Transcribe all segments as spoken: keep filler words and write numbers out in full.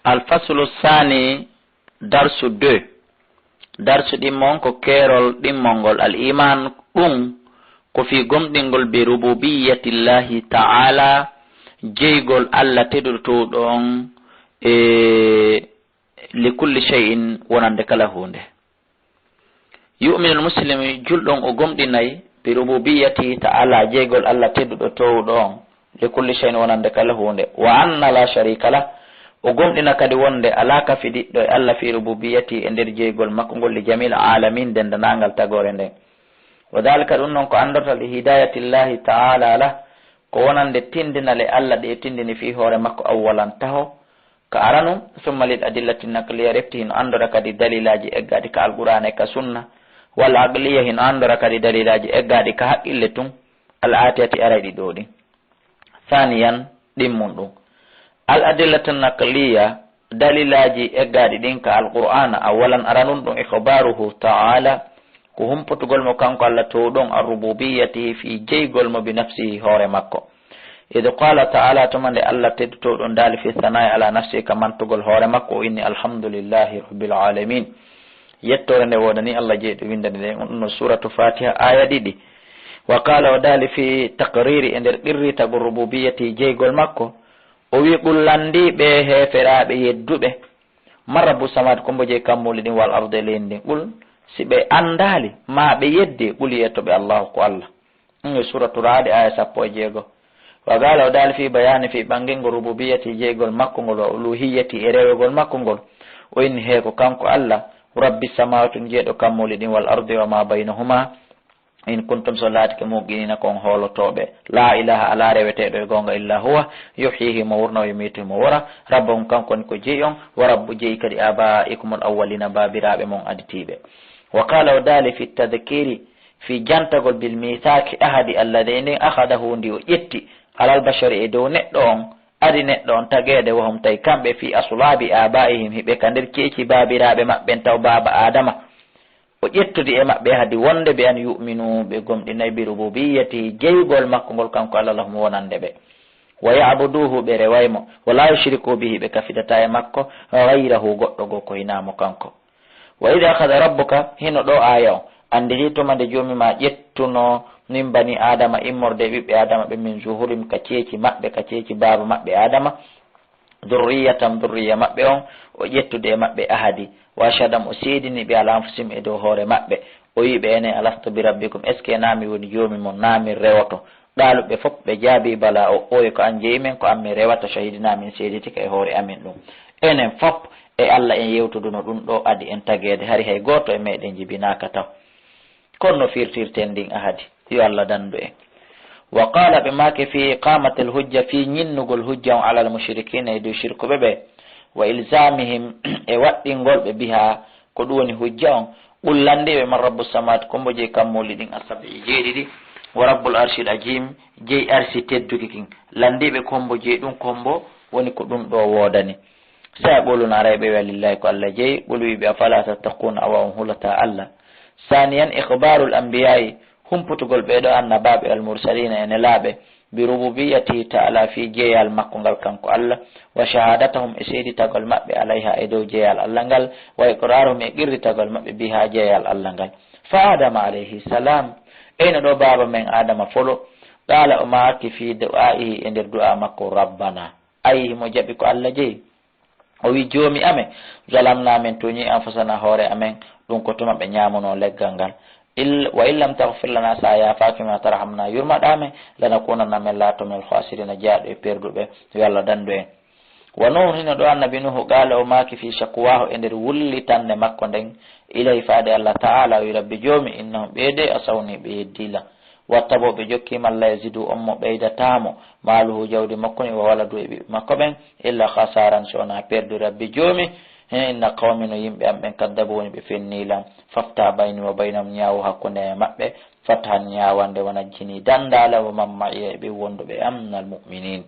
Al faslu saani, darsu deux. Darsu ɗimmo on ko keerol ɗimmol ngol. Al iman, ɗum ko fii gomɗingol bi rububiyatillahi ta'ala, jeygol Allah tedduɗo towɗo on, e li kulli shay'in, wonande kala huunde. Yu'minul muslimi, julɗo on o gomɗinay, bi rububiyatihi ta'ala, jeygol Allah tedduɗo towɗo on, li kulli shay'in, wonande kala huunde. Wa anna la sharika lah, o gomɗina kadi wonde alaa kafidiɗɗo e Allah fi rububiyatihi, e nder jeygol makko ngol, li jamil alamin, denndanangal tagoore nden. Wa dhalika, ɗum non ko anndorta, li hidayatillahi ta'ala lah, ko wonande tindinale Allah ɗe tindini fii hoore makko, awwalan, taho, ka aranun, summa lil adillati naqliya, refti hino anndora kadi dalilaaji eggaaɗi ka Alqur'aana e ka Sunna, wal aqliya, hino anndora kadi dalilaaji eggaaɗi ka haqqille tun, al aatiyati, arayɗi ɗoo ɗin. Saaniyan, ɗimmun ɗum. Al adillatu naqliya, dalilaaji eggaaɗi ɗin ka Alqur'aana, awwalan, aranun ɗum, ikhbaruhu ta'ala, ko humputugol mo kanko Allah towɗo on, ar rububiyatihi, fii jeygol mo bi nafsihi, hoore makko. Id qala ta'ala, tuma nde Allah tedduɗo towɗo on daali, fi sanaa'i ala nafsihi, ka mantugol hoore makko, o inni, alhamdulillahi rabbil alamin. Yettoore nde woodani Allah jeyɗo winndande nde, on no Suuratu Faatiha, aaya ɗiɗi. Wa qala, o daali, fi taqriri, e nder qirritagol rububiyati, jeygol makko, o wi, qul, lanndiiɓe heeferaaɓe yedduɓe, man rabbu samawaati, ko mbo jeyi kammuuli ɗin, wal ardi, e leydi ndin. Qul, si ɓe anndaali, maa ɓe yeddi, qul, yeeto ɓe, Allahu ko Allah. Ɗum e Suuratu Ra'd, aaya sappo e jeego. Wa qala, o daali, fi bayaani, fi ɓanngingol rububiyati, jeygol makko ngol, wa uluhiyati, e rewegol makko ngol, o inni, hee ko kanko Allah, rabbi samawaati, on jeyɗo kammuuli ɗin, wal ardi, wa ma baynahuma, in kuntum, so laatike, muuqiniina, ko on hoolotooɓe, laa ilaha, alaa reweteeɗo e goonga, illa huwa, yuhyi, himo wurna, wa yumiitu, himo wora, rabbakum, kanko woni ko jeyi on, wa rabbu, jeyi kadi, abaikumul awwalina, baabiraaɓe mon aditiiɓe. Wa qala, o daali, fi tadkiri, fii jantagol, bil miisaaki, ahadi, Allah de, ndin, akhadahu, ndi o ƴetti, alal bashari, e dow neɗɗo on, adi neɗɗo on tageede, wa hum, tawi kamɓe, fii aslaabi aabaa'ihim, hiɓe ka nder ceeci baabiraaɓe maɓɓen, taw baaba Aadama. O ƴettudi e maɓɓe, ahadi, wonde, bi an yu'minu, ɓe gomɗinay, bi rububiyyatihi, jeygol makko ngol, kanko Allah, lahum, wonande ɓe. Wa ya'buduhu, ɓe reway mo, wa laa yushriku bihi, ɓe kafidataa e makko, ghayrahu, goɗɗo goo ko hinaa mo kanko. Wa idh akhadha rabbuka, hino ɗoo aaya on, annditi tuma nde Joomi maa ƴettuno min bani Aadama, immorde e ɓiɓɓe Aadama ɓen, min zuhurihim, ka ceeci maɓɓe, ka ceeci baaba maɓɓe Aadama, dhurriyyatahum, dhurriyya maɓɓe on, o ƴettude e maɓɓe ahadi, wa ashhadahum, o seedini ɓe, ala anfusihim, e dow hoore maɓɓe, o wi'i ɓe, enen, alastu bi rabbikum, est-ce que naa mi woni Joomi mon, naa min rewoto? Qaalu, ɓe fof ɓe jaabii, balaa, o, oye ko an jeyi men, ko an min rewata, shahidnaa, min seeditike e hoore amen ɗum. Enen fof e Allah en yewtuduno ɗum ɗoo adi en tageede, hari hay gooto e meɗen jibinaaka taw. Kono no firtirten ndin ahadi, yo Allah danndu en. Wa qaala, ɓe maaki, fii iqaamatil hujja, fii ñinnugol hujja on, alal mushrikiina, e dow shirkuɓe ɓe, wa ilzaamihim, e waɗɗingol ɓe, bihaa, ko ɗum woni hujja on, qul, lanndiiɓe, man rabbu samawaati, ko mbo jeyi kammuuli ɗin, as-sab'i, jeeɗiɗi, wa rabbul arshil aziim, jeyi arsi tedduki kin, lanndiiɓe ko mbo jeyi ɗum, ko mbo woni ko ɗum ɗoo woodani. Sayaquluuna, aray ɓe wi'a, lillaahi, ko Allah jeyi, qul, wi'ɓe, afalaa tattaquuna, awa on hulataa Allah. Saaniyan, ikhbaarul anbiyaa'i, humputugol ɓee ɗoo annabaaɓe, al mursaliina, e nelaaɓe, bi rububiyyatihi ta'ala, fii jeyal makko ngal kanko Allah, wa shahaadatahum, e seeditagol maɓɓe, alayha, e dow jeyal Allah ngal, wa iqraaruhum, e qirritagol maɓɓe, biha, jeyal Allah ngal. Fa Aadama alayhi salaam, eyno ɗoo baaba men Aadama folo, qaala, o maaki, fii du'aa'ihi, e nder du'aa makko, rabbana, ayi, himo jaɓi ko Allah jeyi. O wi'i, Joomi amen, zalamnaa, men tooñii, anfusanaa, hoore amen, ɗum ko tuma ɓe ñaamunoo leggal ngal. Il-, wa in lam taghfir lanaa, si a yaafaaki men, wa tarhamnaa, yurmaɗaa men, lanakuunanna, men laatoto, minal khaasiriina, jeyaaɗo e perduɓe, yo Allah danndu en. Wa Nuuhu, hino ɗoo annabi Nuuhu, qaala, o maaki, fii shakwaahu, e nder wullitannde makko nden, ilayhi, faade Allah ta'ala, o wi'i, rabbi, Joomi, innahum, ɓee de, asawnii, ɓe yeddii lan. Wattaba'u, ɓe jokki, man laa yaziiduhu, on mo ɓeydataa mo, maaluhu, jawdi makko ndin, wa waladuhu, e ɓiɓɓe makko ɓen, illa khasaaran, si wonaa perdu, rabbi Joomi. He, inna qawmi, no yimɓe am ɓen, kaddabuuni, ɓe fennii lan. Faftah bayni wa baynahum, ñaawu hakkunde am e maɓɓe, fathan, ñaawannde, wa najjinii, danndaa lan, wa man ma'iya, e ɓen wonduɓe e am, minal mu'miniin.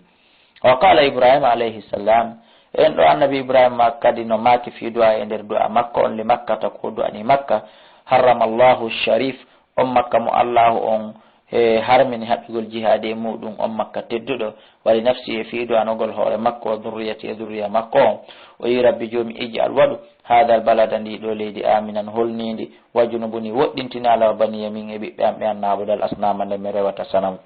Wa qaala Ibraahiima alayhi salaam, en ɗoo annabi Ibraahiima kadi no maaki fii du'aa, e nder du'aa makko on, li Makkata, ko du'anii Makka, harrama Allahu sharif, on Makka mo Allaahu on e harmini haɓɓigol jihaadi e muuɗum on Makka tedduɗo, wa li nafsihi e fii du'anogol hoore makko, wa dhurriyyatihi e dhurriya makko on. O wi'i, Rabbi Joomi, ij'al waɗu, haadhal balada ndii ɗoo leydi aaminan holniindi, wajnubnii woɗɗintinaa Allah wa baniyya min e ɓiɓɓe am ɓe an na'budal asnaama nde mi rewata sanamu.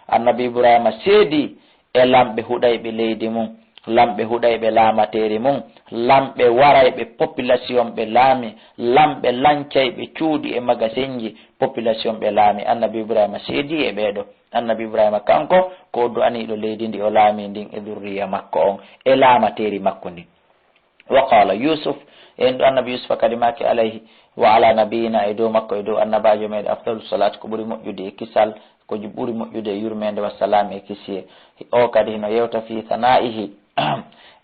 Annabi Ibraahiima seedii e lamɓe huɗayɓe leydi mum, lamɓe huɗayɓe laamateeri mum, lamɓe warayɓe population ɓe laami, lamɓe lancayɓe cuuɗi e magasinji population ɓe laami. Annabi Ibraahiima seedii e ɓee ɗoo. Annabi Ibraahiima kanko ko o du'aniiɗo leydi ndi o laamii ndin e dhurriya makko on e laamateeri makko ndin. Wa qaala Yuusuf, en ɗo Annabi Yuusufa kadi maaki alayhi wa ala nabiyyina, e dow makko e dow annabaajo meɗen, afdalu salaati, ko ɓuri moƴƴude e kisal, ko ju-, ɓuri moƴƴude e yurmeende wa salaam e kisiyee. O kadi hino yewta fii sanaa'ihi,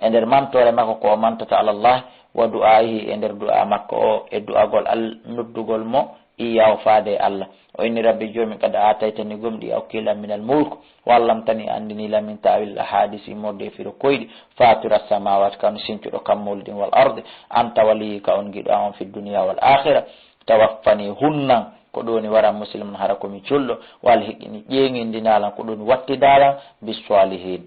e nder mantoore makko ko o mantata ala Allah, wa du'aa'ihi, e nder du'aa makko o, e du'agol Al-, noddugol mo iyyaahu faade e Allah. O inni, Rabbi Joomi, qad aataytanii, gomɗii a okkii lan, minal mulk, o allamtanii, a anndinii lan, min ta'wiilil ahaadiis, immorde e firo koyɗi, faatira samaawaati, ka on sincuɗo kammuuli ɗin, wal ardi, anta waliyyi, ka on giɗo an on, fid dunya wal aakhira, tawaffanii, hun lan, ko ɗun woni waran musliman, hara ko mi julɗo, wa alhiqnii, ƴeeŋindinaa lan, ko ɗun woni wattidaa lan, bis saalihiin.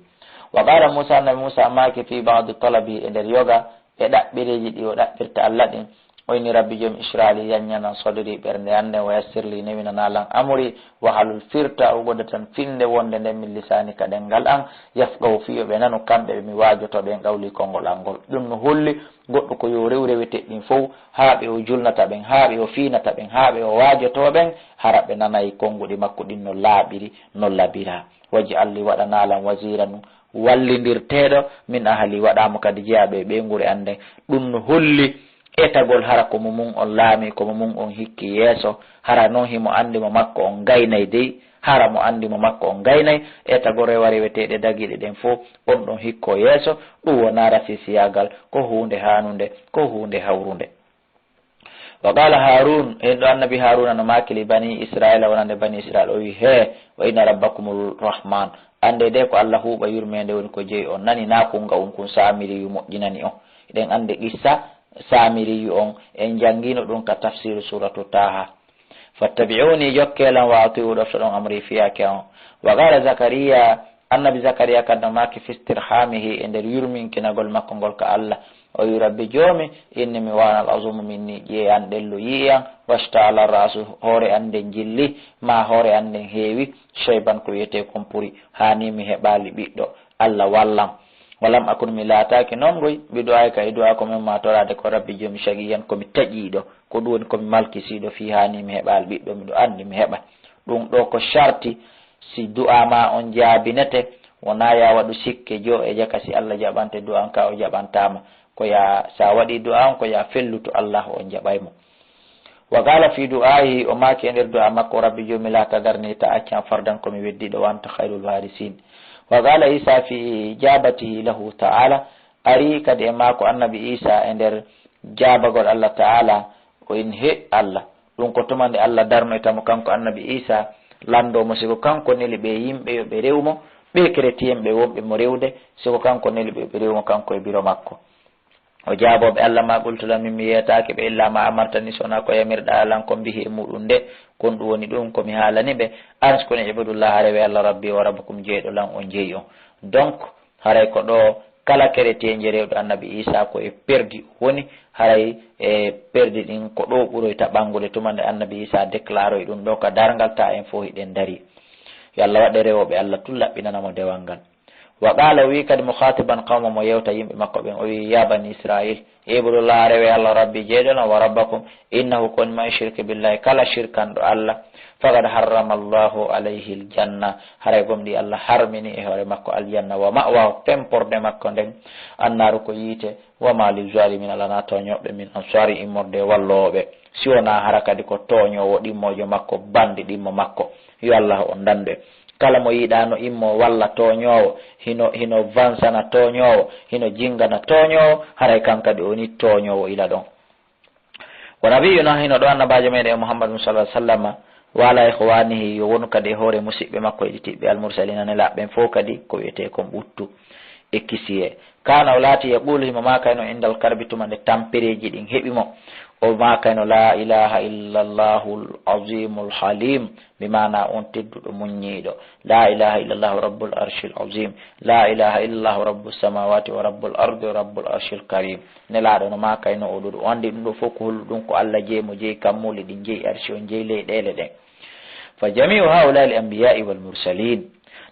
Wa qaala Muusaa, Annabi Muusaa maaki, fii ba'di talabihi, e nder yoga, e ɗaɓɓireeji ɗi o ɗaɓɓirta Alla ɗin. O inni, Rabbi Joomi, ishrah li, yanñanan, sadri, ɓernde an nden, wa yassir li, newinanaa lan amri, wahlul, firta, uqdatan, finnde wonnde nden, min lisaani, ka ɗemngal an, yafqahu, fii yo ɓe nanu, kamɓe ɓe mi waajotoo ɓen, qawli, konngol an ngol. Ɗun no holli goɗɗo ko yo rew reweteeɗi ɗin fow, haa ɓe o julnata ɓen, haa ɓe o fiinata ɓen, haa ɓe o waajotoo ɓen, hara ɓe nanay konnguɗi makko ɗin no laaɓiri, no labiraa. Waj'al li, waɗanaa lan, waziran, wallindirteeɗo, min ahli, waɗaa mo kadi jeyaaɗo e ɓeynguure an nden. Ɗun no holli etagol hara ko mo mun on laamii, ko mo mun on hikki yeeso, hara non himo anndi mo makko on gaynay dey, hara mo anndi mo makko on gaynay, etagol rewa reweteeɗe dagiiɗe ɗen fow, on ɗon hikkoo yeeso, ɗun wonaa rasisiyaagal, ko huunde haanunde, ko huunde hawrunde. Wa qaala Haaruun, hino ɗoo Annabi Haaruuna no maaki li banii Israa'iila, wonande banii Israa'iila, o wi'i, hee, wa inna rabbakumur rahmaan, anndee de ko Alla huuɓa yurmeende woni ko jeyi on, nani naa kun nga'un kun Saamiriyu moƴƴinani on. Hiɗen anndi qissa Saamiriyu on, en janngiino ɗun ka tafsiiru suuratu Taaha. Fattabi'uunii, jokkee lan, wa atii'uu, ɗoftoɗon, amrii, fiyaake an on. Wa qaala Zakariyaa, Annabi Zakariyaa kadi no maaki, fi istirhaamihi, e nder yurminkinagol makko ngol ka Alla. O wi'i, Rabbi Joomi, innii, mi waanal, azumu minni, ƴi'e an ɗen lo yi'i an, washta'ala ra'su, hoore an nden jilli, maa hoore an nden heewi, shayban, ko wi'etee kon puri, haa nii mi heɓaali ɓiɗɗo. Alla wallan. Walam akun, mi laataaki non goy, bi du'aa'ika, e du'aa ko men maa toraade ko, Rabbi Joomi, shaqiyyan, ko mi taƴiiɗo, ko ɗun woni ko mi malkisiiɗo, fii haa nii mi heɓaali ɓiɗɗo, miɗo anndi mi heɓay. Ɗun ɗoo ko sharti, si du'aa maa on jaabinete, wonaa yaa waɗu sikke joo e jaka si Alla jaɓante du'aa on kaa o jaɓantaa ma. Ko yaa, si a waɗii du'aa on, ko yaa fellutu Alla on jaɓay mo. Wa qaala fii du'aa'ihi, o maaki e nder du'aa makko, Rabbi Joomi, laa tadarnii, taa accan, fardan, ko mi weddiiɗo, wa anta khayrul waarisiin. Wa qaala Iisaa fii ijaabatihi lahu ta'aala, arii kadi e maako Annabi Iisaa e nder jaabagol Alla ta'aala, o inni, he Alla. Ɗun ko tuma nde Alla darnoyta mo kanko Annabi Iisaa, lanndoo mo si ko kanko neli ɓee yimɓe yo ɓe rewu mo, ɓee keretiyen ɓe wonɓe mo rewude, si ko kanko neli ɓe yo ɓe rewu mo kanko e biro makko. O jaaboo ɓe, Alla maa, qultu lahum, min mi yeetaaki ɓe, illaa maa amartanii, si wonaa ko yamirɗaa lan kon, bihi, e muuɗum nde, kon ɗun woni ɗun ko mi haalani ɓe, an, si ko ni, i'budullaaha, rewee Alla, rabbii wa rabbakum, jeyɗo lan on, jeyi on. Donc, haray ko ɗoo kala keretiyenjo rewɗo Annabi Iisaa ko e perdi o woni, haray e perdi ɗin ko ɗoo ɓuroyta ɓanngude tuma nde Annabi Iisaa déclaroyi ɗun ɗoo ka darngal, taa en fow hiɗen darii. Yo Alla waɗ e rewooɓe Alla tun laɓɓinana mo dewal ngal. Wa qaala, o wi'i kadi, mukhaatiban qawmahu, mo yewta yimɓe makko ɓen, o wi'i, yaa banii Israa'iil, i'budullaaha, rewee Alla, rabbii, jeyɗo lan, wa rabbakum, innahu, ko woni, man yushrik billaahi, kala shirkanɗo Alla, faqad harrama Allaahu alayhil janna, haray gomɗii Alla harmini e hoore makko aljanna, wa ma'waahu, pemporde makko nden, annaaru, ko yiite, wa maa lizzaalimiina, alanaa tooñooɓe, min ansaarin, immorde e walloowo ɓe, si wonaa hara kadi ko tooñoowo ɗimmoojo makko, banndi ɗimmo makko, yo Alla on dandu en. Kala mo yiɗaano immoo walla tooñoowo, hino, hino vansana tooñoowo, hino jinngana tooñoowo, haray kan kadi o woni tooñoowo ila ɗon. Wa nabiyyunaa, hino ɗoo annabaajo meɗen Muhammadun sallallaahu alayhi wa sallam, wa alaa ikhwaanihi, yo wonu kadi e hoore musiɓɓe makko heɗitiiɓe, al-mursaliina, nelaaɓe ɓen fow kadi, ko wi'etee kon ɓuttu. e kisiyee. Kana o laati yaqulu himo maakayno indal karbi tuma nde tampereeji ɗin heɓi mo. O maakayno la ilaha illa Allahul azimul halim. Bi maana on tedduɗo muññiiɗo. La ilaha illa Allahu rabbul arshil azim. La ilaha illa Allahu rabbus samawati wa rabbul ardi wa rabbul arshil karim. Nelaaɗo no maakayno o ɗuɗo. O anndi ɗum ɗo fof ko hollu ɗum ko Allah jeyi mo, jeyi kammuuli ɗin, jeyi arshi on, jeyi leyɗeele ɗen. Fa jami'u haula'i al-anbiya'i wal mursalin.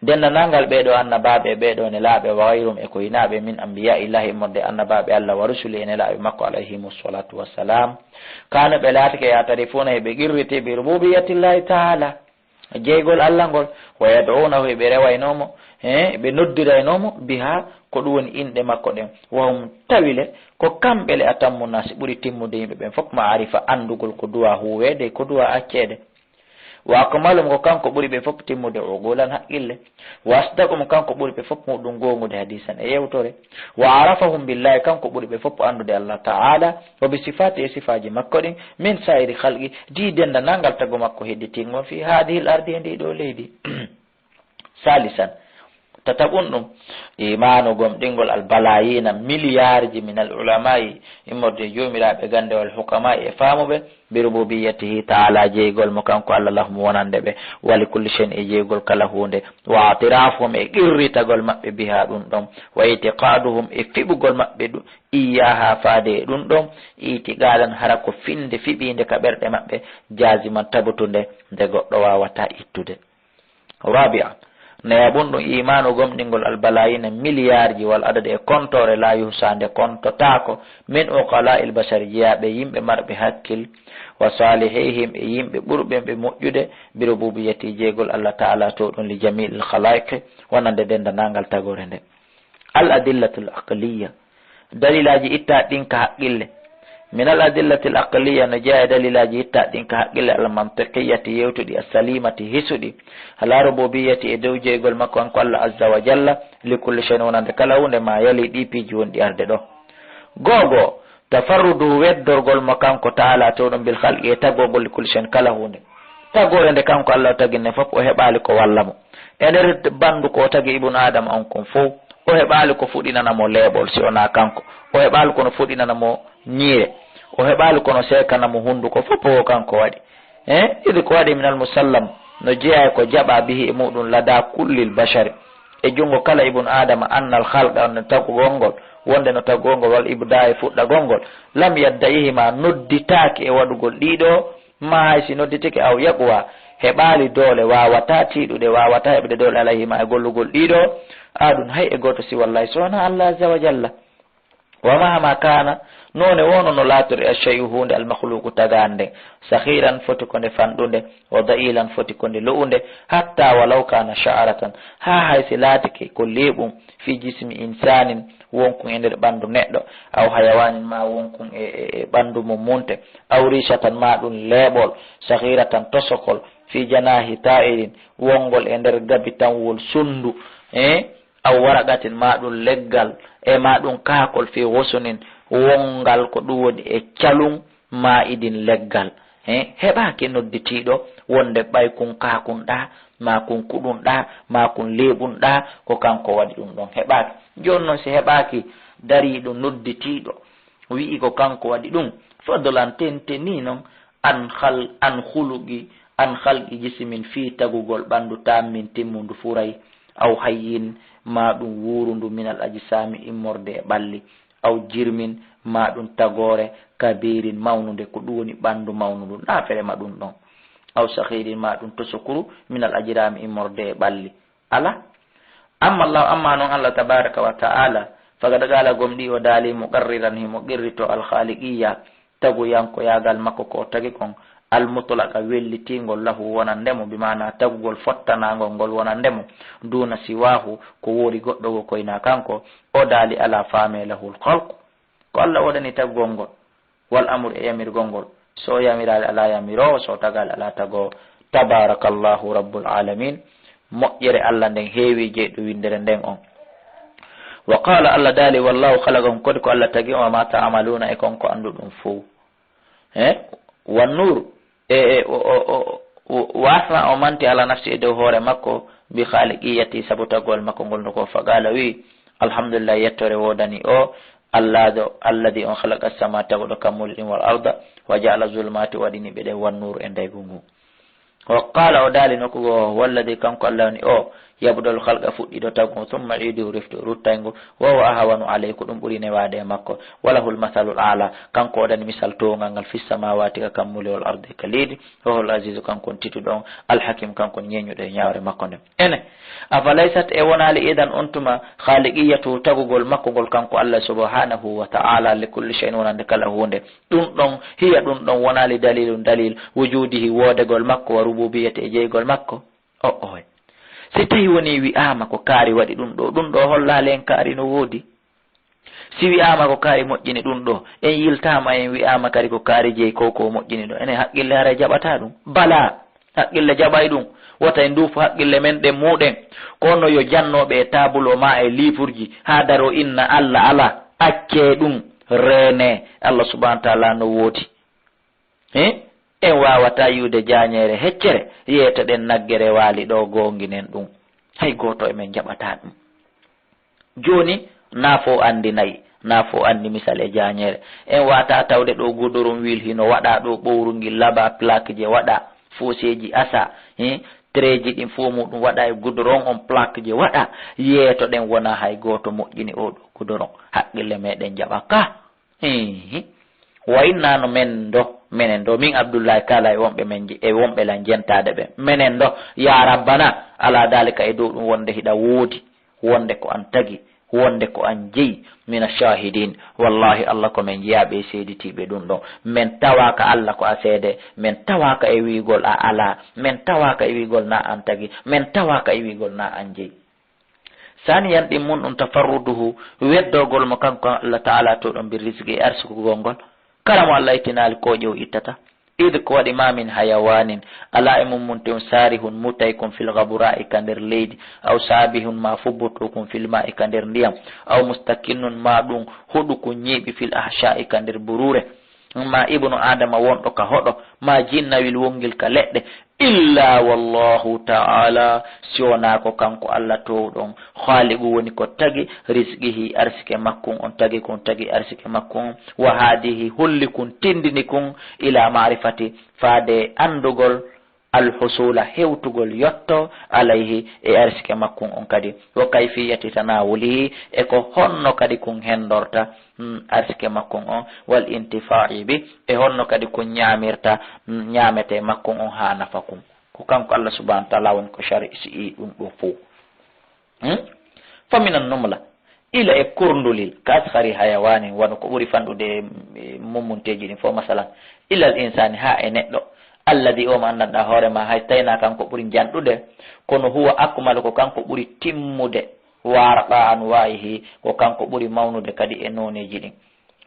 Denndanangal ɓee ɗoo annabaaɓe e ɓee ɗoo nelaaɓe wa ghayrum e ko hinaa ɓe min anbiya'i Llahi immorde annabaaɓe Allah wa rusuli e nelaaɓe makko alayhimu salatu wassalam. Kanu ɓe laatike ya'tarifuna e ɓe qirriti bi rububiyatillahi ta'ala. Jeygol Allah ngol, wa yad'unahu e ɓe rewaynoo mo, he, ɓe noddiraynoo mo, biha ko ɗum woni inɗe makko ɗen. Wa hum tawile, ko kamɓe le atammu nasi ɓuri timmude yimɓe ɓen fof ma'arifa anndugol ko duwa huuweede, ko duwa acceede. Wa akmalum ko kanko ɓuri ɓe fof timmude uqulan haqqille. Wa asdaqum kanko ɓuri ɓe fof muɗum goongude hadisan e yewtore. Wa arafahum billahi kanko ɓuri ɓe fof anndude Allah ta'ala. Wa bi sifati e sifaaji makko ɗin. Min sa'iri khalqi di denndanangal tagu makko hedditingol fi hadihil ardi e ndi ɗo leydi. Salisan. Tataɓun ɗum, imanu gomɗingol al balayina miliyarji min al ulama'i, immorde e joomiraaɓe gannde wal hukama'i e faamuɓe, bi rububiyatihi ta'ala jeygol mo kanko Allah lahum wonande ɓe, wa li kulli shay'in e jeygol kala huunde, wa i'tirafuhum e qirritagol maɓɓe biha ɗum ɗon, wa i'tiqaduhum e fiɓugol maɓɓe ɗum, iyaha faade e ɗum ɗon, i'tiqadan hara ko finde fiɓinde ka ɓerɗe maɓɓe, jaziman tabutunde nde goɗɗo wawata ittude. Rabi'an, nayaɓun ɗum imanu gomɗingol al balayina miliyarji wal adadi e kontoore la yuhsa nde kontotaako min uqala'il bashari jeyaaɓe yimɓe marɓe hakkil wa salihihim e yimɓe ɓurɓe ɓe moƴƴude bi rububiyati jeygol Allah ta'ala to ɗum li jami'il khalaiqi wonande denndanangal tagore nde. Al adillatul aqliya. Dalilaaji ittaaɗi ɗin ka haqqille. Min al adillatil aqliya no jeyaa e dalilaaji ittaaɗi ɗin ka haqqille al mantiqiyati yewtuɗi as salimati hisuɗi. Ala rububiyati e dow jeygol makko kanko Allah azza wa jalla li kulli shay'in wonande kala huunde ma yali ɗi piiji wonɗi arde ɗo. Gogo tafarrudu weddorgol mo kanko ta'ala to ɗum bil khalqi e tagogol li kulli shay'in kala huunde. Tagore nde kanko Allah o tagi nde fof o heɓaali ko walla mo. E nder bandu ko o tagi ibnu Adama on kon fof o heɓaali ko fuɗinana mo leeɓol si wonaa kanko. O heɓaali kono fuɗinana mo ñiire. O heɓaali kono seekana mo hunnduko fof ko kanko waɗi. Eh, idi ko waɗi minal musallam no jeyaa e ko jaɓa bihi e muɗum lada kullil bashari. E junngo kala ibnu Adama annal khalqa on no tagugol ngol, wonde no tagugol ngol wal ibda e fuɗɗagol ngol. Lam yadda'ihima nodditaaki e waɗugol ɗiɗo. Ma hay si nodditike aw yaquwa, heɓaali doole, waawata tiiɗude, waawata heɓde doole alayhima e gollugol ɗiɗo, aadun hay e gooto si wallahi so wonaa Allah azza wa jalla. Wa mahama kana, noone wono no laatore e shay'u huunde al makhluqu tagaande nden, sakhiran foti ko nde fanɗunde, wa da'ilan foti ko nde lo'unde, hatta walaw kana sha'ratan, haa hay si laatike ko leeɓun, fi jismi insanin, wonkun e nder ɓandu neɗɗo, aw hayawanin ma wonkun e, e, e ɓandu mum munte, aw rishatan ma ɗum leeɓol, saghiratan tosokol, fi janahi ta'irin, wongol e nder gabitanwol sundu, eh, aw waraqatin ma ɗum leggal, e ma ɗum kaakol fi ghusunin, wongal ko ɗum woni e calun ma idin leggal. Eh, heɓaaki nodditiiɗo wonde ɓay kun kaakun ɗaa, ma kun kuɗun ɗaa, ma kun leeɓun ɗaa, ko kanko waɗi ɗum ɗon. Heɓaaki. Jooni non si heɓaaki dariiɗo nodditiiɗo, wi'i ko kanko waɗi ɗum, fadlan tenteni non, an khal-, an khuluqi, an khalqi jismin fii tagugol ɓandu tammin timmundu furay, aw hayyin ma ɗum wuurundu minal ajsami immorde e ɓalli, aw jirmin ma ɗum tagoore kabirin mawnunde, ko ɗum woni ɓandu mawnundu, na fere ma ɗum ɗon, aw sakhirin ma ɗum tosokuru minal ajrami immorde e ɓalli. Ala. Amma Allah, amma non Allah tabaraka wa ta'ala, faqad qala gomɗi o daali muqarriran himo qirrito al khaliqiyya, taguyankoyagal makko ko o tagi kon, al mutlaqa wellitingol lahu wonande mo, bi maana tagugol fottanangol ngol wonande mo, duna siwahu ko woori goɗɗo wo koyna kanko, o daali ala faame lahul khalqu. Ko Allah waɗani tagugol ngol. Wal amru e yamirgol ngol. So yamiraali alaa yamiroowo, so tagaali alaa tagoowo. Tabarakallahu rabbul alamin. Moƴƴere Allah nden heewi jeyɗo winndere nden on. Wa qala, Allah daali, wallahu khalaqakum, kadi ko Allah tagi on, wa ma ta'maluna, e kon ko annduɗon fow. He? Wan nur, e, e, o, o, o, o, wa asna, o manti ala nafsi e dow hoore makko, bi khaliqiyati, sabu tagol makko ngol, no ko faqala wi, Alhamdulillah, yettoore woodani o, Allaaɗo, alladi on khalaqa as-samaawaati, taguɗo kammuuli ɗin, wal arda, wa ja'ala zulmaati, waɗini ɓe ɗen, wan nuuru, e ndaygu ngun. Wa qaala, o daali nokku goo, huwa alladi, kanko Alla woni o, yabda'ul khalqa, fuɗɗiiɗo tagu ngu, thumma yu'iiduhu, refti o ruttay ngu, wa huwa ahwanu alayhi, ko ɗum ɓuri newaade e makko, wa lahul mathalul a'laa, kanko o waɗani misal toowngal ngal, fis samaawaati, ka kammuuli, wal ardi, ka leydi, wa huwal aziizu, kanko on teddunɗo on, al hakiim, kanko on ñeeñuɗo e ñaawre makko nden. Ene, afalaysat, e wonaali, idan on tuma, khaaliqiyatu, tagugol makko ngol kanko Alla subhaanahu wa ta'aalaa, li kulli shay'in, wonande kala huunde. Ɗum ɗon, hiya, ɗum ɗon wonaali daliilun, daliil, wujuudihi, woodegol makko, wa rubuubiyyati, e jeyegol makko. O, oy. Si tawi wonii wi'aama ko kaari waɗi ɗum ɗoo, ɗum ɗoo hollaali en kaari no woodi. Si wi'aama ko kaari moƴƴini ɗum ɗoo, en yiltaama, en wi'aama kadi ko kaari jeyi ko, ko moƴƴini ɗoo. Enen haqqille haray jaɓataa ɗum? Balaa, haqqille jaɓay ɗum. Wota en nduufu haqqille men ɗen muuɗen. Kono yo jannooɓe e taabulo maa e liifurji haa daroo inna Alla alaa. Accee ɗum, reenee. Alla subhaanahu wa ta'aalaa no woodi. He? En waawataa yi'ude jaañeere heccere, yeetoɗen naggere waali ɗoo, goonginen ɗum. Hay gooto e men jaɓataa ɗum. Jooni, naa fow anndi na'i, naa fow anndi misal e jaañeere. En waawataa tawde ɗoo godoron wil hino waɗaa ɗoo ɓowru ngil labaa, plaque je waɗaa, fooseeji asaa, he? Treeji ɗin fow muuɗum waɗaa e godoron on, plaque je waɗaa. Yeetoɗen wonaa hay gooto moƴƴini oo ɗoo godoron. Haqqille meɗen jaɓa ka. Hihi. Wa inna, no men ɗoo, menen ɗoo, min Abdullahi kaala e wonɓe men je-, e wonɓe lan jentaade ɓe. Menen ɗoo, ya Rabbana, ala dalika, e dow ɗum wonde hiɗa woodi, wonde ko an tagi, wonde ko an jeyi, mina shahidin. Wallahi, Alla ko men jeyaaɓe e seeditiiɓe ɗum ɗon. Men tawaaka Alla ko a seede, men tawaaka e wi'ugol a alaa, men tawaaka e wi'ugol na an tagi, men tawaaka e wi'ugol na an jeyi. Saaniyan, ɗimmun ɗum, tafarruduhu, weddoogol mo kanko Alla ta'aalaa to ɗon, bir rizqi, e arsukugol ngol. Kala mo Alla ittinaali kooƴe o ittata. Id, ko waɗi, ma min hayawaanin, alaa e mummunte on, saarihun, mutaykun, fil ghaburaa'i, ka nder leydi, aw saabihun, maa fubbutuukun, fil maa'i, ka nder ndiyam, aw mustakinnun, maa ɗum huɗukun ñiiɓi, fil ahshaa'i, ka nder buruure. Ma ibnu Aadama wonɗo ka hoɗo, ma jinnawil wonngil ka leɗɗe, illa wallahu ta'ala, si wonaa ko kanko Alla toowɗo on, khaliqu woni ko tagi rizqihi, arsike makkun on, tagi kun tagi arsike makkun, wa hadihi, holli kun, tindini kun, ila ma'rifati, faade anndugol, alhusula, hewtugol yotto, alayhi, e arsike makkun on kadi, wa kayfiyati tanawulihi, e ko honno kadi kun hendorta, mm, arsike makkun on, wal intifa'i bi, e honno kadi kun ñaamirta, mm, ñaametee makkun on haa nafa kun. Ko kanko Alla subhanahu wa ta'ala woni ko shar'i ɗum ɗoo fow. Hmm? Fa minan numla, ila e kurndulil, ka asghari hayawanin, wano ko ɓuri fanɗude e, e mummunteeji ɗin fof, masalan, ilal insani, haa e neɗɗo, alladi, o mo anndanɗaa hoore ma, hay tawi na kanko ɓuri njanɗude, kono huwa akmalu, ko kanko ɓuri timmude, wa arqa anwa'ihi, ko kanko ɓuri mawnude kadi e nooneeji ɗin.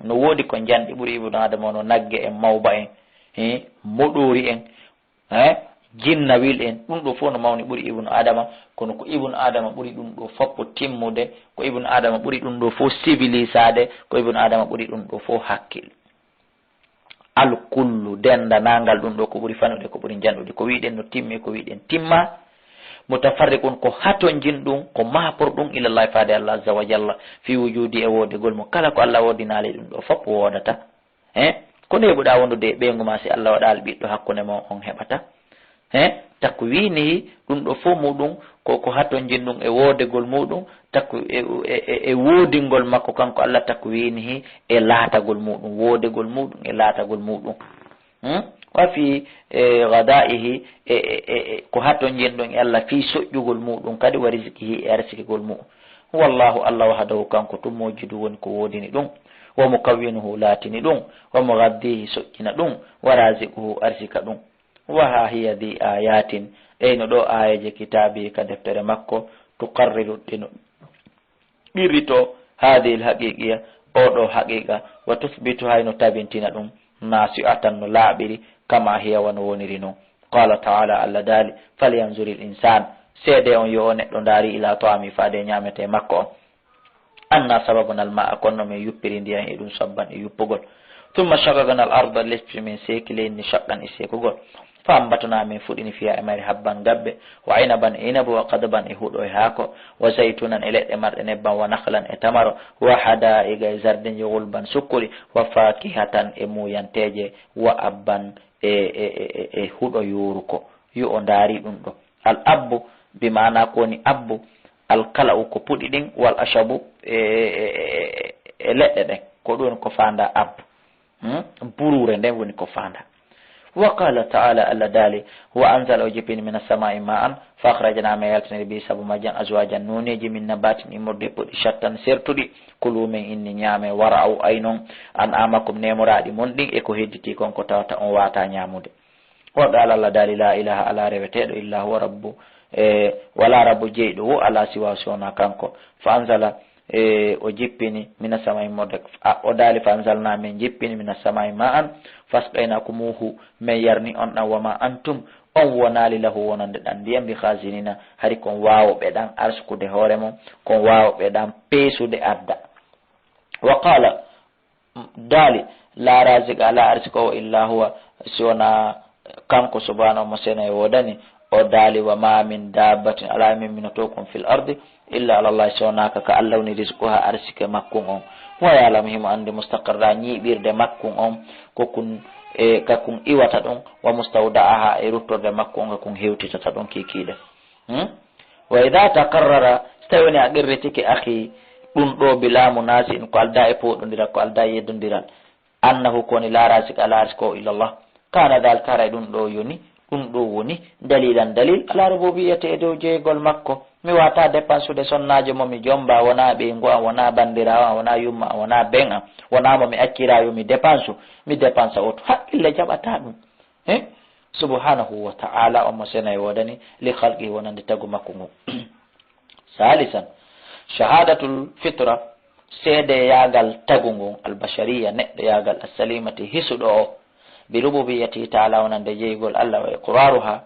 No woodi ko njanɗi ɓuri ibnu Adama, no nagge en, mawba en, he, moɗoori en, he, jinnawil en, ɗum ɗoo fof no mawni ɓuri ibnu Adama, kono ko ibnu Adama ɓuri ɗum ɗoo fof timmude, ko ibnu Adama ɓuri ɗum ɗoo fof sivilisaade, ko ibnu Adama ɓuri ɗum ɗoo fof hakkil. Al kullu, denndaangal ɗum ɗoo, ko ɓuri fanɗude, ko ɓuri njanɗude, ko wi'ɗen no timmi, ko wi'ɗen timma, mutafarriqun, ko hatonjinɗum, ko maaporɗum, ilallahi, faade Allah azza wa jalla, fi wujudi, e woodegol mo, kala ko Allah woodinaali ɗum ɗoo fof woodata. He? Ko neeɓuɗaa wondude e ɓeyngu maa, si Allah waɗaali ɓiɗɗo hakkunde mon, on heɓata? He? Takwinihi, ɗum ɗoo fof muuɗum ko, ko hatonjinɗum e woodegol muuɗum, takw-, e, e, e, e woodingol makko kanko Allah, takwinihi, e laatagol muuɗum, woodegol muuɗum e laatagol muuɗum. Hmm? Wa fi, e, ghada'ihi, e, e, e, e, ko hatonjinɗum e Allah fii soƴƴugol muuɗum kadi, wa rizqihi, e arsikigol muuɗum. Wallahu, Allah wahdahu, kanko tun, mujidu, woni ko woodini ɗum, wa mukawwinuhu, laatini ɗum, wa mughaddihi, soƴƴina ɗum, wa raziquhu, arsika ɗum. Wa ha hiya dhi ayatin, eyno ɗoo aayeeje, kitaabi, ka deftere makko, tuqarriru, ɗino ɓirritoo, hadhihi l-haqiqiya, oo ɗoo haqiqa, wa tuthbitu, hayno tabintina ɗum, nasi'atan, no laaɓiri, kama hiya, wano woniri non. Qala ta'ala, Allah daali, falyanzuri l-insan, seedee on yo o neɗɗo ndaari, ila ta'ami, faade e ñaametee makko on. Anna sababna l-ma'a, kono no men yuppiri ndiyan e ɗum, sabban, e yuppugol. Thumma shaqaqna al-arda, lesdi min seeki leydi ndi, shaqqan, e seekugol. Fa ambatna, min fuɗɗini, fiha, e mayri, habban, gabbe, wa inaban, e inabu, wa qadban, e huɗo, e haako, wa zaytunan, e leɗɗe marɗe nebbam, wa nakhlan, e tamaro, wa hadaiqa, e zardenji, ghulban, sukkuɗi, wa fakihatan, e muyanteeje, wa abban, e, e, e, e, e huɗo yoruko. Yo o ndaari ɗum ɗo. Al abbu, bi maana ko woni abbu, al kala'u ko puɗi ɗin, wal ashabu, e, e, e, e, e leɗɗe ɗen. Ko ɗum ko faanda abbu. Hmm? Buruure nden woni ko faanda. Wa qala ta'ala, Allah daali, wa anzala, o jippini, mina samaa'i ma'an, fa akhrajna, min yaltiniri, bi sabu majjan, azwajan, nooneeji, min nabatin, immorde puɗi, shattan, sertuɗi, kulu, min inni, ñaame, wara'u, aynon, an'amakum, nemoraaɗi mon ɗin, e ko hedditi kon ko tawata on waata ñaamude. Wa qala, Allah daali, la ilaha, alaa reweteeɗo, illa huwa rabbu, e, walaa rabbu jeyɗo wo alaa siwa si wonaa kanko. Fa anzala, e, o jippini, mina samaa'i, immorde, a, o daali, fa anzalna, min jippini, mina samaa'i ma'an, fasqaynakumuhu, min yarni on ɗan, wa ma antum, on wonaali lahu wonande ɗan ndiyam, bi khazinina, hari kon waawuɓe ɗan arsukude hoore mon, kon waawuɓe ɗan peesude adda. Wa qala, daali, la raziqa, alaa arsikoowo, illa huwa, si wonaa kanko subhanahu, mo sena e woodani. O daali, wa ma min dabbatin, alaa min minotookun, fil ardi, illa ala Allah, si wonaa ka, ka Allah woni, rizquha, arsike makkun on. Wa ya'lamu, himo anndi, mustaqarra, ñiiɓirde makkun on, ko kun, e, ka kun iwata ɗun, wa mustawda'aha, e ruttorde makkun on, ka kun hewtitata ɗun kiikiiɗe. Hmm? Wa idha taqarrara, si tawi woni a qirritike, akhi, ɗun ɗo bila munazi'in, ko aldaa e pooɗondiral, ko aldaa e yeddondiral, annahu, ko woni, la raziqa, alaa arsikoowo, illa Allah, kana dhalika, haray ɗun ɗo yoni, ɗun ɗo woni, dalilan, dalil, ala rububiyyati, e dow jeygol makko. Mi waata depansude sonnaajo mo mi jomba, wonaa ɓeyngu an, wonaa bandiraawo an, wonaa yumma an, wonaa ben an, wonaa mo mi accira yo mi depansu, mi depansa oto. Haqqille jaɓataa ɗun. Eh? Subhanahu wa ta'ala, on mo sena e woodani, li khalqihi, wonande tagu makko ngu. Salisan, shahadatul fitra, seedeyaagal tagu ngun, al bashariya, neɗɗoyaagal, as salimati, hisuɗo o, bi rububiyyatihi ta'ala, wonande jeygol Allah, wa iqraruha,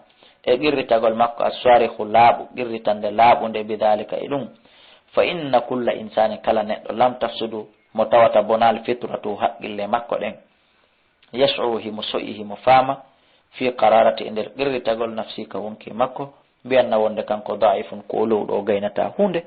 e qirritagol makko, as sarikhu, laaɓu, qirritande laaɓunde, bi dhalika, e ɗum. Fa inna kulla insani, kala neɗɗo, lam tafsudu, mo tawata bonaali, fitratu, haqqille makko ɗen. Yash'uru, himo so'i, himo faama, fi qararati, e nder qirritagol, nafsi, ka wonki makko, bi anna, wonde kanko, da'ifun, ko o lowɗo, o gaynataa huunde,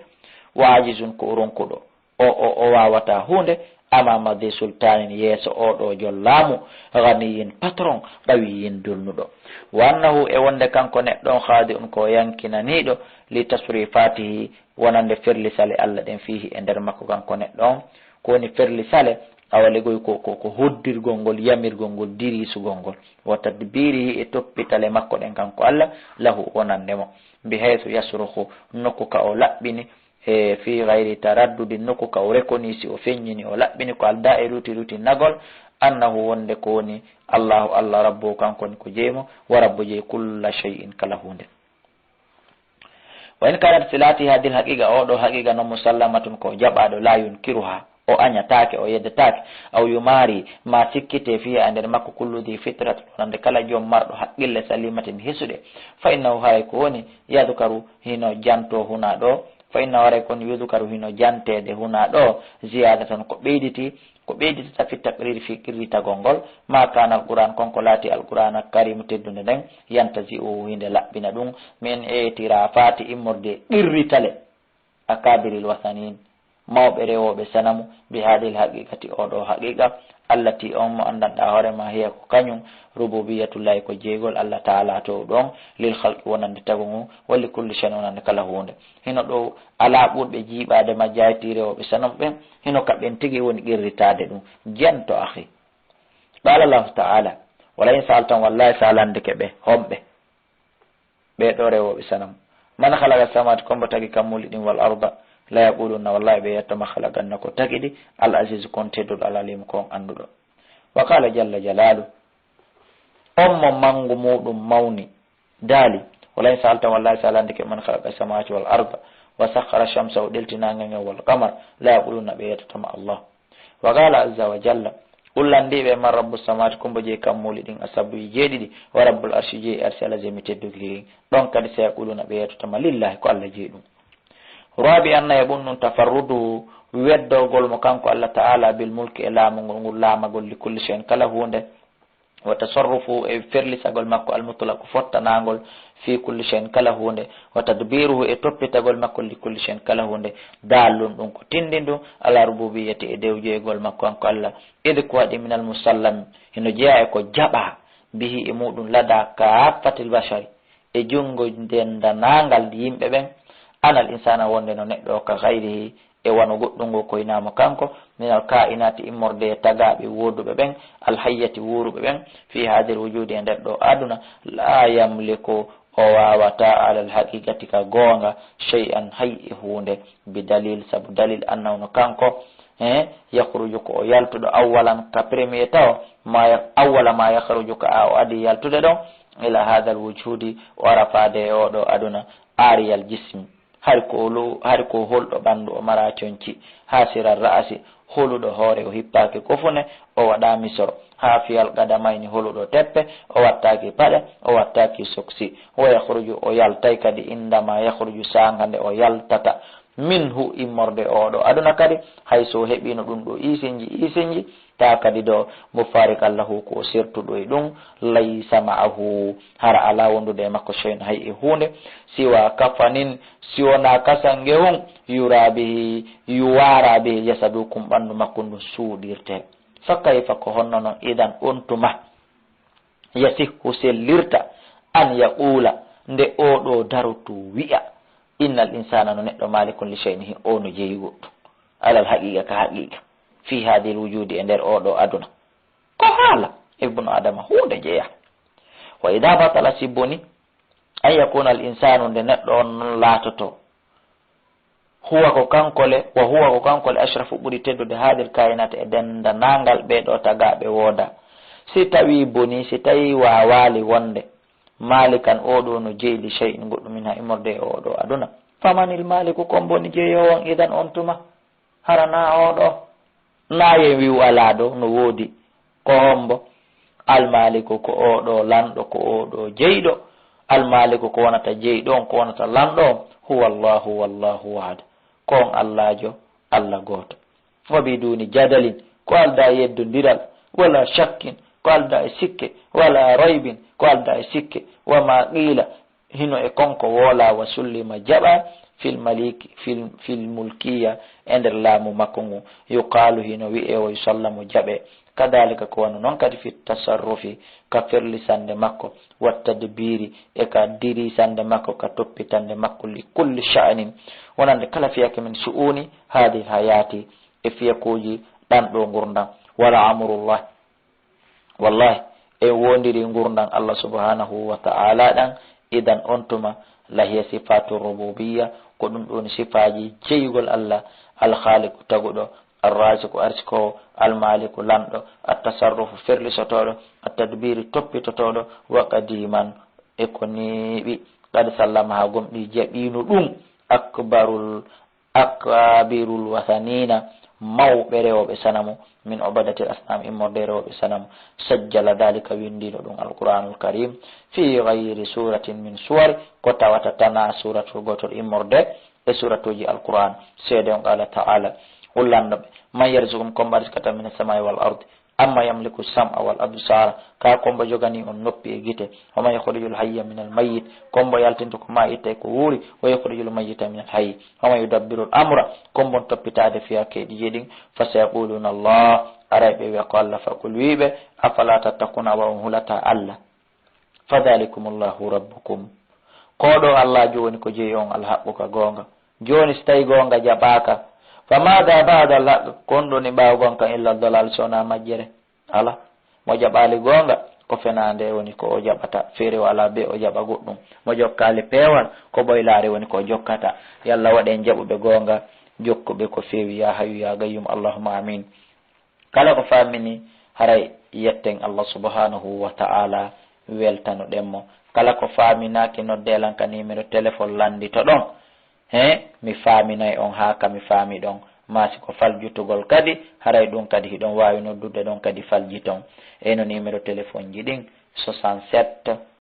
wa ajizun, ko o ronkuɗo, o, o, o waawataa huunde, amama dhi sultanin, yeeso oo ɗoo jol laamu, ghaniyin, patron, qawiyyin, dolnuɗo. Wa annahu, e wonde kanko neɗɗo on, khadi'un, ko o yankinaniiɗo, li tasrifatihi, wonande ferlisale Allah ɗen, fihi, e nder makko kanko neɗɗo on, ko woni ferlisale, awa legoy ko, ko, ko hoddirgol ngol, yamirgol ngol, dirisugol ngol. Wa tadbirihi, e toppitale makko ɗen kanko Allah, lahu, wonande mo. Bi haythu yasrukhu, nokku ka o laɓɓini, e fi ghayri taraddudi, nokku ka o rekonii, si o feññini, o laɓɓini, ko aldaa e ruti ruti nagol, annahu, wonde ko woni Allahu, Allah, rabbu, kanko woni ko jeyi mo, wa rabbu, jeyi, kulla shay'in, kala huunde. Wa in kanat silati hadhihi al-haqiqa, oo ɗoo haqiqa non, musallamatun, ko jaɓaaɗo, la yunkiruha, o añataake, o yeddataake, aw yumari, ma sikkite, fiha, e nder makko, kullu dhi fitratin, wonande kala joom marɗo haqqille, salimatin, hisuɗe, fa innahu, haray ko woni, yadhkaru, hino janto huna ɗoo, fa innahu, haray ko woni, yudhkaru, hino janteede huna ɗoo, ziyadatan, ko ɓeyditi, ko ɓeyditata, fi taqriri, fii qirritagol ngol, ma kana al-Qur'an, kon ko laati al-Qur'ana karimu, teddunde nden, yantazi'uhu, hinde laɓɓina ɗum, min itirafati, immorde e qirritale, akabiril wasanin, mawɓe rewooɓe sanamu, bi hadhihi al-haqiqati, oo ɗoo haqiqa, allati, on mo anndanɗaa hoore ma, hiya, ko kañum, rububiyatullahi, ko jeygol Allah ta'ala toowɗo on, lil khalqi, wonande tagu ngun, wa li kulli shay'in, wonande kala huunde. Hino ɗoo alaa ɓurɓe jiiɓaade majjaytii rewooɓe sanamu ɓen, hino ka ɓen tigi woni qirritaade ɗum. Janto, akhi. Qala Allahu ta'ala, wala in sa'altahum, wallahi, si a lanndike ɓe, homɓe, ɓee ɗoo rewooɓe sanamu, man khalaqa samawati, ko hombo tagi kammuuli ɗin, wal arda, la yaqulunna, wallahi, ɓe yettoma, khalaqahunna, ko tagi ɗi, al azizu, ko on tedduɗo, al alimu, ko on annduɗo. Wa qala jalla jalalu, on mo manngu muuɗum mawni, daali, wala in sa'altahum, wallahi, si a lanndike, man khalaqa samawati wal arda, wa sakhkhara shamsa, o ɗelti naange ngen, wal qamar, la yaqulunna, ɓe yettotoma Allah. Wa qala azza wa jalla, qul, lanndii ɓe, man rabbu samawati, ko hombo jeyi kammuuli ɗin, as-sab'i, jeeɗiɗi, wa rabbul arshi, jeyi arsi, al azimi, tedduki kin. Ɗon kadi, sayaquluna, ɓe yettotoma, lillahi, ko Allah jeyi ɗum. Rabi'an, nayaɓun ɗum, tafarruduhu, weddogol mo kanko Allah Ta'ala bil mulki e laamugol ngol, laamagol li kulli shay'in, kala huunde. Wa tasarrufu, e ferlisagol makko al mutlaq fottanaangol fi kulli shay'in, kala huunde. Wa tadbiruhu, e toppitagol makko li kulli shay'in, kala huunde. Dallun, ɗum ko tinndindu ala rububiyyati, e dewjeygol makko kanko Allah. Id, ko waɗi, min al musallam, hino jeyaa e ko jaɓaa, bihi, e muɗum, lada kaffatil bashari, e junngo denndanaangal yimɓe ɓen, anal insana, wonde no neɗɗo o, ka ghayrihi, e wano goɗɗum ngo koynaamo kanko, minal kaa'inaati, immorde e tagaaɓe wooduɓe ɓen, al hayyati, wuuruɓe ɓen, fi haadil wujuudi, e nder ɗo aduna, laa yamliku, o waawataa, alal haqiiqati, ka goonga, shay'an, hay e huunde, bi dalil, sabu dalil, annahu, no kanko, he, yakhruju, ko o yaltuɗo, awwalan, ka premier tawo, ma ya-, awwala ma yakhruju, ka a o adii yaltude ɗon, ila haadal wujuudi, o ara faade e oo ɗo aduna, aariyal jismi. Hari ko lo-, hari ko holɗo ɓanndu, o maraa conci, haasiral ra'asi, holuɗo hoore, o hippaaki kofune, o waɗaa misoro, haafiyal qadamayni, holuɗo teppe, o wattaaki paɗe, o wattaaki soksi. Wa yakhruju, o yaltay kadi, indama yakhruju, saanga nde o yaltata, minhu, immorde oo ɗo aduna kadi, hay so o heɓiino ɗum ɗo iisinji, iisinji, ta kadi ɗo, mufariqan lahu, ko o sertuɗo e ɗum, laysa ma'ahu, hara alaa wondude e makko, shay'un, hay e huunde, siwa kafanin, si wonaa kasangehun, yura bihi, yuwara bihi jasadukum, ɓanndu makko ndun suuɗirte. Fa kayfa, ko honno non, idan, on tuma, yasihhu, sellirta, an yaqula, nde oo ɗo daroto wi'a, innal insana, no neɗɗo, malikun li shay'in, o no jeyi goɗɗum, alal haqiqa, ka haqiqa, fi hadihil wujudi, e nder oo ɗo aduna. Ko haala, ibnu Adama, huunde jeyaa. Wa ida batala, si boni, an yakuna al insanu, nde neɗɗo on non laatoto, huwa, ko kanko le, wa huwa, ko kanko le, ashrafu, ɓuri teddude, hadil kainat, e denndanangal ɓee ɗoo tagaaɓe wooda. Si tawii bonii, si tawii waawaali wonde malikan, oo ɗoo no jeyi, li shay'in, goɗɗum, minha, immorde e oo ɗoo aduna, famanil maliku, ko mboni jeyoowo on, idan, on tuma? Hara naa oo ɗoo? Naa yen wi'u alaa ɗoo, no woodi. Ko hombo? Almaliku, ko oo ɗoo lanɗo, ko oo ɗoo jeyɗo. Almaliku, ko wonata jeyɗo on, ko wonata lanɗo on, huwa Allahu, wallahu ahad. Ko on Allaajo, Alla gooto. Wa biduni jadalin, ko aldaa e yeddondiral, wala shakkin, ko aldaa e sikke, wala raybin, ko aldaa e sikke, wa ma qila, hino e kon ko woolaa, wa sullima, jaɓaa, fil maliki, fil, fil mulkiya, e nder laamu makko ngu, yuqaalu, hino wi'ee, wa yusallamu, jaɓee, kadalika, ko wano non kadi, fi tasarrufi, ka ferlisande makko, wa tadbiri, e ka dirisande makko, ka toppitande makko, li kulli sha'nin, wonande kala fiyake, min shu'uni hadihil hayati, e fiyakuuji ɗan ɗoo ngurndan, wala amrullah, wallahi, en woondiri ngurndan Allah subhanahu wa ta'ala ɗan, idan, on tuma, lahiya sifatu rububiyya, ko ɗum ɗon sifaaji jeyugol Allah, al khaliqu, taguɗo, ar raziqu, arsikowo, al maliku, lanɗo, at tasarrufu, ferlisotooɗo, at tadbiri, toppitotooɗo, wa qadiman, e ko neeɓi, qad sallamaha, gomɗii jaɓiino ɗum, akbarul akabirul wathanina, mawɓe rewooɓe sanamu, min ubadatil asnam, immorde rewooɓe sanamu, sajjala dalika, winndino ɗum, alquranul karim, fi gayri suratin min suwari, ko tawata tanaa suratul gootol immorde e suratuuji alquran. Seede on, qala ta'ala, o lanɗo ɓe, man yarzuqukum, ko mbo arsikata, min assamai wal ardi, amman yamliku sam'a wal absara, ka ko mbo joganii on noppi e gite, wa man yukhrijul hayya minal mayyit, ko mbo yaltinta ko maa itta e ko wuuri, wa yukhrijul mayyita minal hayy, wa man yudabbirul amra, ko mbo on toppitaade fiyakeeji ɗin, fa sayaquluna Allah, aray ɓe wi'a ko Allah, faqul, wi'ɓe, afala tattaquna, awa on hulataa Allah? Fadhalikumullahu rabbukum. Ko ɗoo Allaajo woni ko jeyi on, alhaqqu, ka goonga. Jooni, si tawii goonga jaɓaaka, fa maada ba'dal haqq, ko honɗun woni ɓaawo goonga kan, illa dalal, si wonaa majjere? Alaa. Mo jaɓaali goonga, ko fenaande woni ko o jaɓata, feere o alaa bee o jaɓa goɗɗum. Mo jokkaali peewal, ko ɓoylaare woni ko o jokkata. Yo Allah waɗ en jaɓuɓe goonga, jokkuɓe ko feewi, yaa Hayyu yaa Gayyum, Allahumma amiin. Kala ko faamini, haray yetten Allah subhanahu wa ta'ala, weltanoɗen mo. Kala ko faaminaaki, noddee lan ka numéro téléphone lannditoɗon. He, mi faaminay on haa ka mi faamiɗon. Maa si ko faljutugol kadi, haray ɗum kadi hiɗon waawi noddude ɗon kadi faljiton. Eyno numéro téléphone ji ɗin, soixante-sept,